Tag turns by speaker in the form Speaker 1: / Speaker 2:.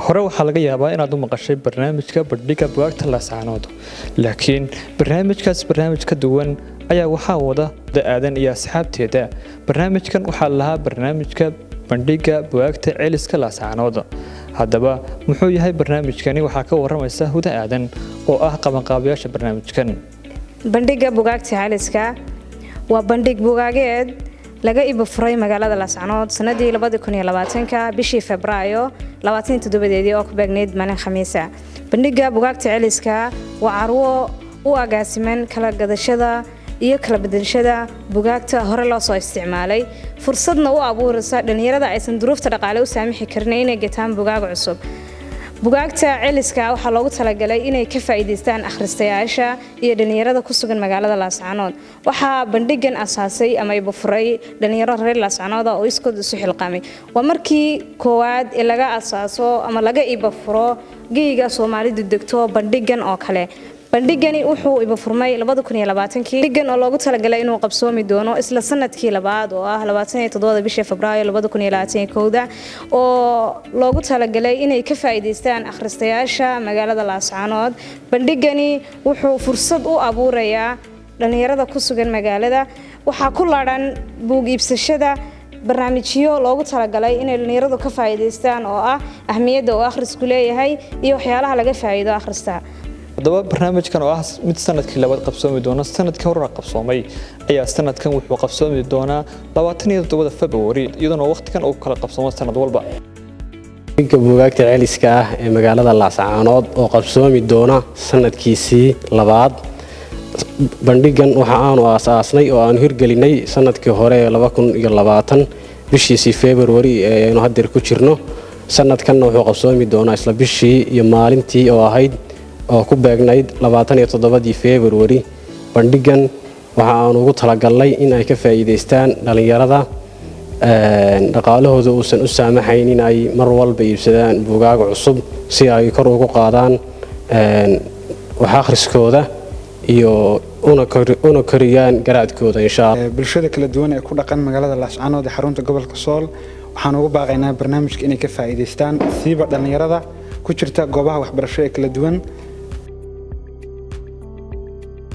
Speaker 1: Hore waxaa laga yaabaa inaad u maqashay barnaamijka Bandhigga Bugaagta Laascaanood, laakiin barnaamijkaas barnaamij ka duwan ayaa waxaa wada Aadan iyo asxaabteeda. Barnaamijkan waxaa lahaa barnaamijka Bandhigga Bugaagta Celiska Laascaanood. Haddaba muxuu yahay barnaamijkani? Waxaa ka waramaysa Huda Aadan oo ah qabanqaabayaasha barnaamijkan.
Speaker 2: Bandhigga Bugaagta Celiska waa bandhig bugaageed laga iba furay magaalada Laascanood sanadii ka bishii Febraayo 27deedii oo ku beegnayd maalin Khamiisa. Bandhigga Bugaagta Celiska waa carwo u agaasiman kala gadashada iyo kala bedelashada bugaagta hore loo soo isticmaalay, fursadna u abuuraysa dhallinyarada aysan duruufta dhaqaale u saamixi karin inay gataan bugaag cusub. Bugaagta celiska waxaa loogu talagalay inay ka faa'iidaystaan akhristayaasha iyo dhallinyarada ku sugan magaalada Laascanood. Waxaa bandhigan asaasay ama ibafuray dhallinyaro reer Laascanood oo iskood isu xilqaamay. Waa markii koowaad ee laga asaaso ama laga ibafuro geyga Soomaalidu degto bandhigan oo kale. Bandhigani wuxuu ibafurmay bandhigan oo loogu talagalay inuu qabsoomi doono isla sanadkii labaad oo ah bisha Febraayo, oo loogu talagalay inay ka faa'iidaystaan akhristayaasha magaalada Laascaanood. Bandhigani wuxuu fursad u abuurayaa dhallinyarada ku sugan magaalada. Waxaa ku ladhan buug iibsashada barnaamijyo loogu talagalay inay dhallinyaradu ka faa'iidaystaan, oo ah ahmiyadda uu akhrisku leeyahay iyo waxyaalaha laga faa'iido akhrista.
Speaker 1: Haddaba barnaamijkan oo ah mid sanadkii labaad qabsoomi doona, sanadkii horena qabsoomay, ayaa sanadkan wuxuu qabsoomi doonaa 27da Februari, iyadoona waqtigan uu kala qabsoomo sanad walba.
Speaker 3: Bandhigga buugaagta celiska ah ee magaalada Laascaanood oo qabsoomi doona sanadkiisii labaad. Bandhigan waxa aanu aasaasnay oo aanu hirgelinay sanadkii hore ee bishiisii Februari ee aynu hadeer ku jirno. Sanadkanna wuxuu qabsoomi doonaa isla bishii iyo maalintii oo ahayd oo ku beegnayd 27dii Februari. Bandhigan waxa aanu ugu talagalnay in ay ka faa'iidaystaan dhallinyarada dhaqaalahooda uusan u saamaxayn in ay mar walba iibsadaan buugaag cusub, si ay kor ugu qaadaan wax akhriskooda iyo una koriyaan garaadkooda, insha Allah.
Speaker 4: Bulshada kala duwan ee ku dhaqan magaalada Laascaanood ee xarunta gobolka Sool waxaan ugu baaqaynaa barnaamijka inay ka faa'iidaystaan, siiba dhallinyarada ku jirta goobaha waxbarasho ee kala duwan.